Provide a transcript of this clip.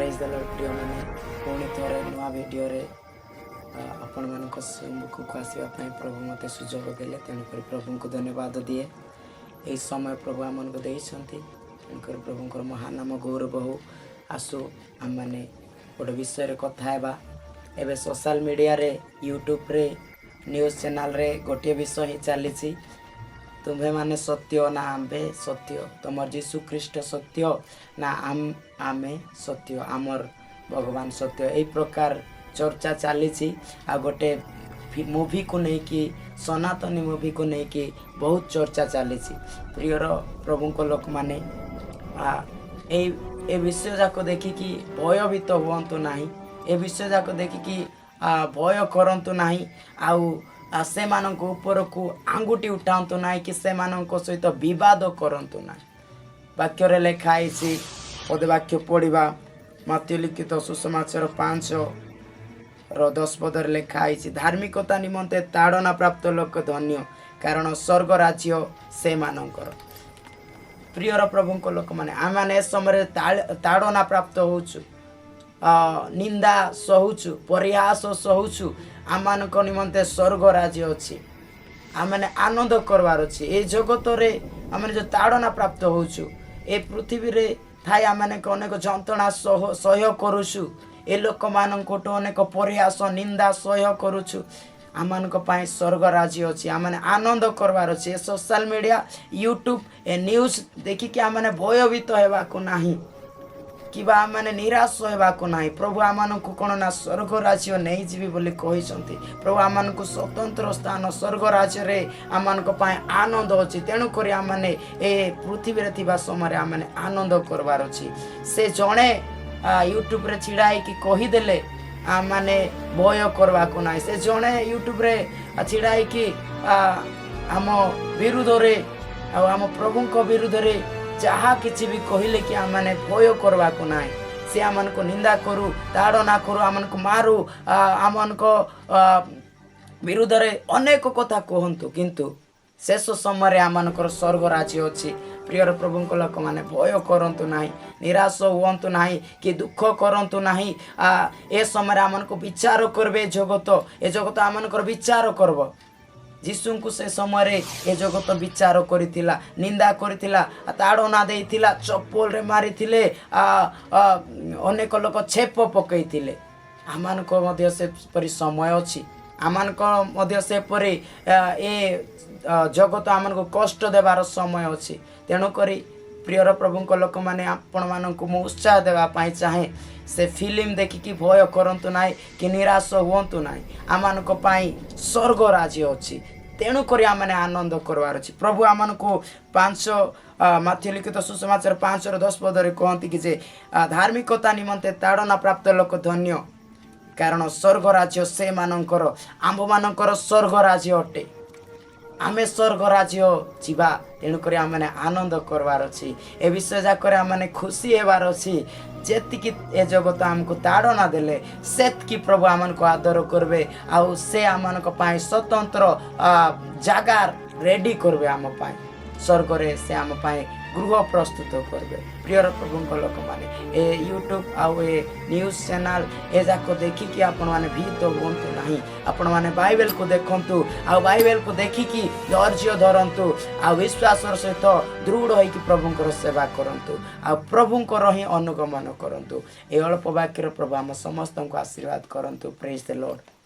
Praise the Lord. ପ୍ରିୟମାନେ, ପୁଣି ଥରେ ନୂଆ ଭିଡ଼ିଓରେ ଆପଣମାନଙ୍କ ସମ୍ମୁଖକୁ ଆସିବା ପାଇଁ ପ୍ରଭୁ ମୋତେ ସୁଯୋଗ ଦେଲେ। ତେଣୁକରି ପ୍ରଭୁଙ୍କୁ ଧନ୍ୟବାଦ ଦିଏ। ଏହି ସମୟ ପ୍ରଭୁ ଆମମାନଙ୍କୁ ଦେଇଛନ୍ତି, ତେଣୁକରି ପ୍ରଭୁଙ୍କର ମହାନାମ ଗୌରବ ହଉ। ଆସୁ, ଆମମାନେ ଗୋଟେ ବିଷୟରେ କଥା ହେବା। ଏବେ ସୋଶାଲ ମିଡ଼ିଆରେ, ୟୁଟ୍ୟୁବରେ, ନ୍ୟୁଜ୍ ଚ୍ୟାନେଲରେ ଗୋଟିଏ ବିଷୟ ହିଁ ଚାଲିଛି। ତୁମ୍ଭେମାନେ ସତ୍ୟ ନା ଆମ୍ଭେ ସତ୍ୟ? ତମର ଯୀଶୁ ଖ୍ରୀଷ୍ଟ ସତ୍ୟ ନା ଆମେ ସତ୍ୟ? ଆମର ଭଗବାନ ସତ୍ୟ? ଏଇ ପ୍ରକାର ଚର୍ଚ୍ଚା ଚାଲିଛି। ଆଉ ଗୋଟେ ମୁଭିକୁ ନେଇକି, ସନାତନୀ ମୁଭିକୁ ନେଇକି ବହୁତ ଚର୍ଚ୍ଚା ଚାଲିଛି। ପ୍ରିୟର ପ୍ରଭୁଙ୍କ ଲୋକମାନେ, ଏଇ ଏ ବିଷୟ ଯାକ ଦେଖିକି ଭୟଭୀତ ହୁଅନ୍ତୁ ନାହିଁ। ଏ ବିଷୟ ଯାକ ଦେଖିକି ଭୟ କରନ୍ତୁ ନାହିଁ। ଆଉ ସେମାନଙ୍କ ଉପରକୁ ଆଙ୍ଗୁଠି ଉଠାନ୍ତୁ ନାହିଁ କି ସେମାନଙ୍କ ସହିତ ବିବାଦ କରନ୍ତୁ ନାହିଁ। ବାକ୍ୟରେ ଲେଖା ହେଇଛି, ପଦେ ବାକ୍ୟ ପଢ଼ିବା। ମାଥିଉ ଲିଖିତ ସୁସମାଚାର 5ର 10 ପଦରେ ଲେଖା ହେଇଛି, "ଧାର୍ମିକତା ନିମନ୍ତେ ତାଡ଼ନା ପ୍ରାପ୍ତ ଲୋକ ଧନ୍ୟ, କାରଣ ସ୍ୱର୍ଗ ରାଜ୍ୟ ସେମାନଙ୍କର।" ପ୍ରିୟର ପ୍ରଭୁଙ୍କ ଲୋକମାନେ, ଆମେମାନେ ଏ ସମୟରେ ତାଡ଼ନା ପ୍ରାପ୍ତ ହେଉଛୁ, ନିନ୍ଦା ସହୁଛୁ, ପରିହାସ ସହୁଛୁ। ଆମମାନଙ୍କ ନିମନ୍ତେ ସ୍ୱର୍ଗ ରାଜ୍ୟ ଅଛି। ଆମେମାନେ ଆନନ୍ଦ କରବାର ଅଛି। ଏ ଜଗତରେ ଆମେ ଯେଉଁ ତାଡ଼ନା ପ୍ରାପ୍ତ ହେଉଛୁ, ଏ ପୃଥିବୀରେ ଥାଇ ଆମମାନେ ଅନେକ ଯନ୍ତ୍ରଣା ସହ୍ୟ କରୁଛୁ, ଏ ଲୋକମାନଙ୍କଠୁ ଅନେକ ପରିହାସ, ନିନ୍ଦା ସହ୍ୟ କରୁଛୁ, ଆମମାନଙ୍କ ପାଇଁ ସ୍ୱର୍ଗ ରାଜ୍ୟ ଅଛି। ଆମମାନେ ଆନନ୍ଦ କରବାର ଅଛି। ଏ ସୋଶାଲ ମିଡ଼ିଆ, ୟୁଟ୍ୟୁବ, ଏ ନ୍ୟୁଜ୍ ଦେଖିକି ଆମମାନେ ଭୟଭୀତ ହେବାକୁ ନାହିଁ କିମ୍ବା ଆମମାନେ ନିରାଶ ହେବାକୁ ନାହିଁ। ପ୍ରଭୁ ଆମମାନଙ୍କୁ କ'ଣ ନା ସ୍ୱର୍ଗ ରାଜ୍ୟ ନେଇଯିବି ବୋଲି କହିଛନ୍ତି। ପ୍ରଭୁ ଆମମାନଙ୍କୁ ସ୍ୱତନ୍ତ୍ର ସ୍ଥାନ, ସ୍ୱର୍ଗ ରାଜ୍ୟରେ ଆମମାନଙ୍କ ପାଇଁ ଆନନ୍ଦ ଅଛି। ତେଣୁକରି ଆମମାନେ ଏ ପୃଥିବୀରେ ଥିବା ସମୟରେ ଆମମାନେ ଆନନ୍ଦ କରବାର ଅଛି। ସେ ଜଣେ ୟୁଟ୍ୟୁବରେ ଛିଡ଼ା ହେଇକି କହିଦେଲେ ଆମମାନେ ଭୟ କରିବାକୁ ନାହିଁ। ସେ ଜଣେ ୟୁଟ୍ୟୁବରେ ଛିଡ଼ା ହେଇକି ଆମ ବିରୁଦ୍ଧରେ ଆଉ ଆମ ପ୍ରଭୁଙ୍କ ବିରୁଦ୍ଧରେ ଯାହା କିଛି ବି କହିଲେ କି ଆମମାନେ ଭୟ କରିବାକୁ ନାହିଁ। ସେ ଆମମାନଙ୍କୁ ନିନ୍ଦା କରୁ, ତାଡ଼ନା କରୁ, ଆମମାନଙ୍କୁ ମାରୁ, ଆମମାନଙ୍କ ବିରୁଦ୍ଧରେ ଅନେକ କଥା କୁହନ୍ତୁ, କିନ୍ତୁ ଶେଷ ସମୟରେ ଆମମାନଙ୍କର ସ୍ୱର୍ଗ ରାଜ୍ୟ ଅଛି। ପ୍ରିୟର ପ୍ରଭୁଙ୍କ ଲୋକମାନେ, ଭୟ କରନ୍ତୁ ନାହିଁ, ନିରାଶ ହୁଅନ୍ତୁ ନାହିଁ କି ଦୁଃଖ କରନ୍ତୁ ନାହିଁ। ଏ ସମୟରେ ଆମମାନଙ୍କୁ ବିଚାର କରିବେ ଏ ଜଗତ। ଏ ଜଗତ ଆମମାନଙ୍କର ବିଚାର କରିବ। ଯୀଶୁଙ୍କୁ ସେ ସମୟରେ ଏ ଜଗତ ବିଚାର କରିଥିଲା, ନିନ୍ଦା କରିଥିଲା, ତାଡ଼ନା ଦେଇଥିଲା, ଚପଲରେ ମାରିଥିଲେ, ଅନେକ ଲୋକ ଛେପ ପକେଇଥିଲେ। ଆମମାନଙ୍କ ମଧ୍ୟ ସେପରି ସମୟ ଅଛି। ଆମମାନଙ୍କ ମଧ୍ୟ ସେପରି ଏ ଜଗତ ଆମମାନଙ୍କୁ କଷ୍ଟ ଦେବାର ସମୟ ଅଛି। ତେଣୁକରି ପ୍ରିୟର ପ୍ରଭୁଙ୍କ ଲୋକମାନେ, ଆପଣମାନଙ୍କୁ ମୁଁ ଉତ୍ସାହ ଦେବା ପାଇଁ ଚାହେଁ, ସେ ଫିଲ୍ମ ଦେଖିକି ଭୟ କରନ୍ତୁ ନାହିଁ କି ନିରାଶ ହୁଅନ୍ତୁ ନାହିଁ। ଆମମାନଙ୍କ ପାଇଁ ସ୍ୱର୍ଗ ରାଜ୍ୟ ଅଛି। ତେଣୁକରି ଆମମାନେ ଆନନ୍ଦ କରିବାର ଅଛି। ପ୍ରଭୁ ଆମମାନଙ୍କୁ 5, ମାଥିଉ ଲିଖିତ ସୁସମାଚାର 5ର 10 ପଦରେ କହନ୍ତି କି ଯେ ଧାର୍ମିକତା ନିମନ୍ତେ ତାଡ଼ନା ପ୍ରାପ୍ତ ଲୋକ ଧନ୍ୟ, କାରଣ ସ୍ୱର୍ଗ ରାଜ୍ୟ ସେମାନଙ୍କର। ଆମ୍ଭମାନଙ୍କର ସ୍ୱର୍ଗ ରାଜ୍ୟ ଅଟେ। ଆମେ ସ୍ୱର୍ଗ ରାଜ୍ୟ ଯିବା। ତେଣୁକରି ଆମମାନେ ଆନନ୍ଦ କରବାର ଅଛି। ଏ ବିଷୟ ଯାକରେ ଆମମାନେ ଖୁସି ହେବାର ଅଛି। ଯେତିକି ଏ ଜଗତ ଆମକୁ ତାଡ଼ନା ଦେଲେ, ସେତିକି ପ୍ରଭୁ ଆମମାନଙ୍କୁ ଆଦର କରିବେ ଆଉ ସେ ଆମମାନଙ୍କ ପାଇଁ ସ୍ୱତନ୍ତ୍ର ଜାଗା ରେଡ଼ି କରିବେ। ଆମ ପାଇଁ ସ୍ୱର୍ଗରେ ସେ ଆମ ପାଇଁ ଗୃହ ପ୍ରସ୍ତୁତ କରିବେ। ପ୍ରିୟର ପ୍ରଭୁଙ୍କ ଲୋକମାନେ, ଏ ୟୁଟ୍ୟୁବ ଆଉ ଏ ନ୍ୟୁଜ୍ ଚ୍ୟାନେଲ୍ ଏ ଯାକ ଦେଖିକି ଆପଣମାନେ ଭୀତ ହୁଅନ୍ତୁ ନାହିଁ। ଆପଣମାନେ ବାଇବେଲକୁ ଦେଖନ୍ତୁ ଆଉ ବାଇବେଲକୁ ଦେଖିକି ଧୈର୍ଯ୍ୟ ଧରନ୍ତୁ ଆଉ ବିଶ୍ୱାସର ସହିତ ଦୃଢ଼ ହେଇକି ପ୍ରଭୁଙ୍କର ସେବା କରନ୍ତୁ ଆଉ ପ୍ରଭୁଙ୍କର ହିଁ ଅନୁଗମନ କରନ୍ତୁ। ଏ ଅଳ୍ପ ବାକ୍ୟର ପ୍ରଭୁ ଆମ ସମସ୍ତଙ୍କୁ ଆଶୀର୍ବାଦ କରନ୍ତୁ। Praise the Lord.